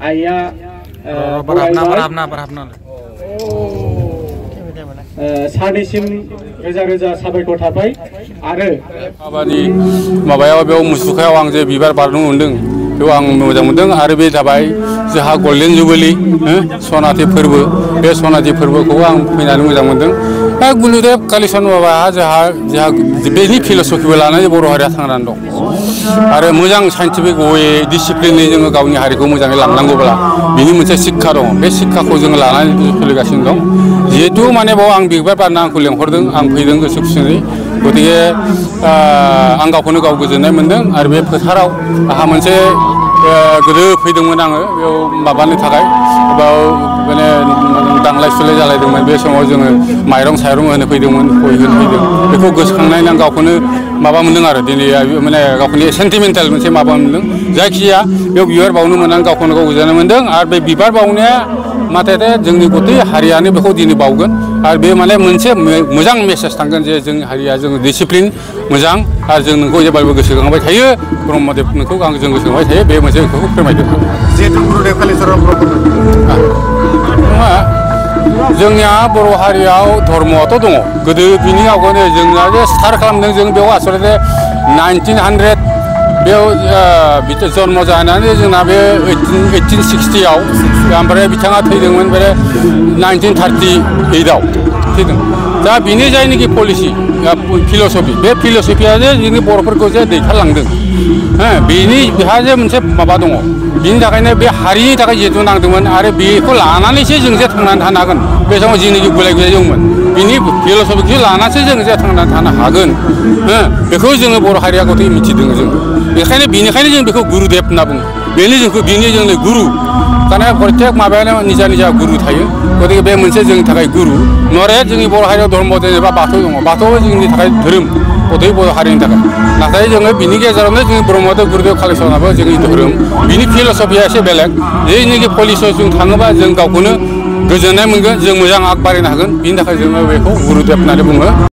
आइया सानैसिम रोजा रोजा साबायखर थाबाय आरो माबायाव बेयाव मुसुखायाव आं जे बिबार बारनो मोनदों बेयाव आं मोजां मोनदों आरो बे जाबाय जोंहा गल्डेन जुबिलि सनाथि फोरबो बे सनाथि फोरबोखौ आं फैनानै मोजां मोनदों गुरुदेव कालिचरण बाबाया जोंहा बेनि फिलसफिबो लानानै बर' हारिया थांनानै दं आरो मोजां साइन्टिफिक वे डिसिप्लिनै जोङो गावनि हारिखौ मोजाङै लांनांगौब्ला बिनि मोनसे शिक्षा दं बे शिक्षाखौ जोङो लानानै सोलिगासिनो दं जिहेतु माने बाव आं बिबार बारनो आंखौ लेंहरदों आं फैदों गोसो खुसियै गतिके आं गावखौनो गाव गोजोननाय मोनदों आरो बे फोथाराव आंहा मोनसे गोदो फैदोंमोन आङो बेयाव माबानि थाखाय बेयाव माने दांलाय सुलाय जालायदोंमोन बे समाव जोङो माइरं साइरं होनो फैदोंमोन गय होनो फैदों बेखौ गोसोखांनायनि आं गावखौनो माबा मोनदों आरो दिनै माने गावखौनो सेन्टिमेन्टेल मोनसे माबा मोनदों जायखिजाया बेयाव बिबार बावनो मोननानै गावखौनो गाव गोजोननाय मोनदों आरो बे बिबार बावनाया नाथाय जोंनि गथै हारियानो बेखौ दिनै बावगोन आरो बे माने मोनसे मोजां मेसेज थांगोन जे जोंनि हारिया जोङो डिसिप्लिन मोजां आरो जों नोंखौ जेब्लाबो गोसोखांबाय थायो ब्रह्मदेब नोंखौ आं जों गोसोखांबाय थायो बे मोनसे बेखौ फोरमायदों जिहेतु गुरुदेव कालिचरण नङा जोंनिया बर' हारियाव धर्मआथ' दङ गोदो बिनि आवगायनो जोंना जे स्टार्ट खालामदों जों बेयाव आसलथे 1900 बेयाव जन्म जानानै जोंना बे 1860आव ओमफ्राय बिथाङा थैदोंमोन बे 1938आव थैदों दा बिनि जायनाखि पलिसि फिलसफि बे फिलसफिया जे जोंनि बर'फोरखौ जे दैखारलांदों बेनि बेहा जे मोनसे माबा दङ बिनि थाखायनो बे हारिनि थाखाय जिहेतु नांदोंमोन आरो बेखौ लानानैसो जों जे थांनानै थानो हागोन बे समाव जिनोखि गुलाय गुजाय दंमोन बिनि फिलसफिखौ लानानैसो जों जे थांनानै थानो हागोन बेखौ जोङो बर' हारिया गथै मिथिदों जों बेनिखायनो जों बेखौ गुरुदेब होनना बुङो बेनो जोंनि गुरु दाना प्रत्येक माबायानो निजा निजा गुरु थायो गतिके बे मोनसे जोंनि थाखाय गुरु नरे जोंनि बर' हारियाव धर्म जेनेबा बाथौ दङ बाथौआ जोंनि थाखाय धोरोम गथै बर' हारिनि थाखाय नाथाय जोङो बिनि गेजेरावनो जोंनि ब्रह्मदेव गुरुदेव कालिचरनाबो जोंनि धोरोम बिनि फिलसफिया एसे बेलेग जेनोखि पलिसियाव जों थाङोबा जों गावखौनो गोजोननाय मोनगोन जों मोजां आग बारायनो हागोन बिनि थाखाय जोङो बेखौ गुरुदेब होननानै बुङो।